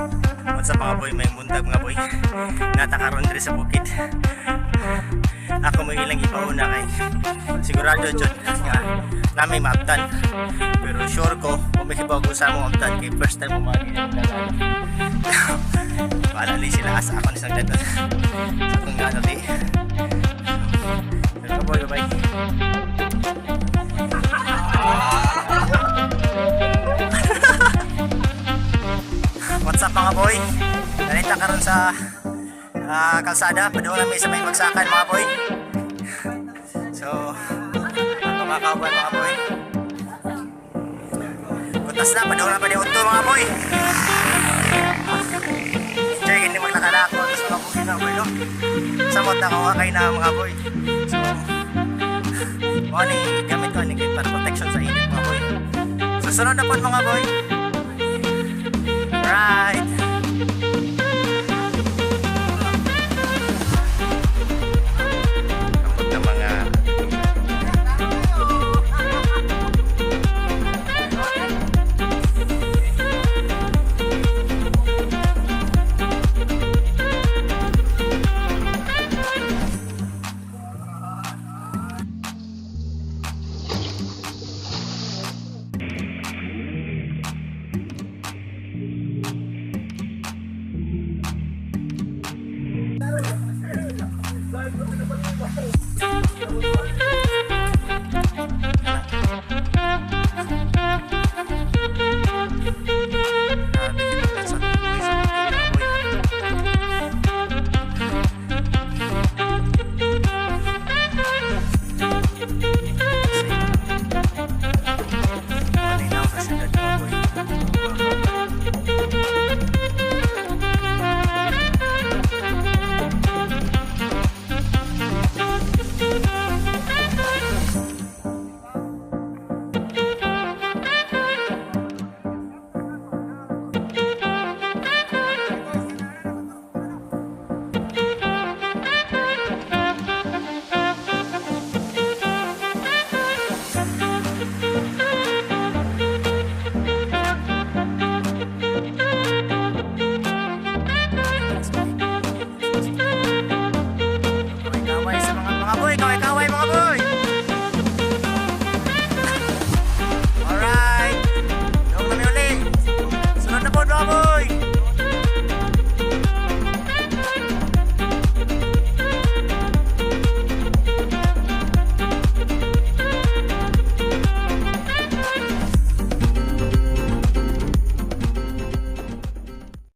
What's up, mga boy, may buntag, mga boy. Natakaroon diri sa bukid. Ako may ilang ipauna kay sigurado jud nga nami maabtan. Pero sure ko, kung may hibaw ko sa among abtan kay first time mo mga bahala ni sila asa ako ni sang datot sa akong ganali. Pero boy, bye. What's up, mga boy? Ganita karon sa kalsada, padung mi sa may bagsakan, mga boy. So, ako mga cowboy, mga boy. Butas na, padung na pa ni Otto, mga boy. Enjoy hindi maglakalako sa mga bukid, mga boy, no? Samot na ako kay na, mga boy. So, mo ni gamit ko ni kay para protection sa init, mga boy. Susunod na po, mga boy. Right. Ambot na mga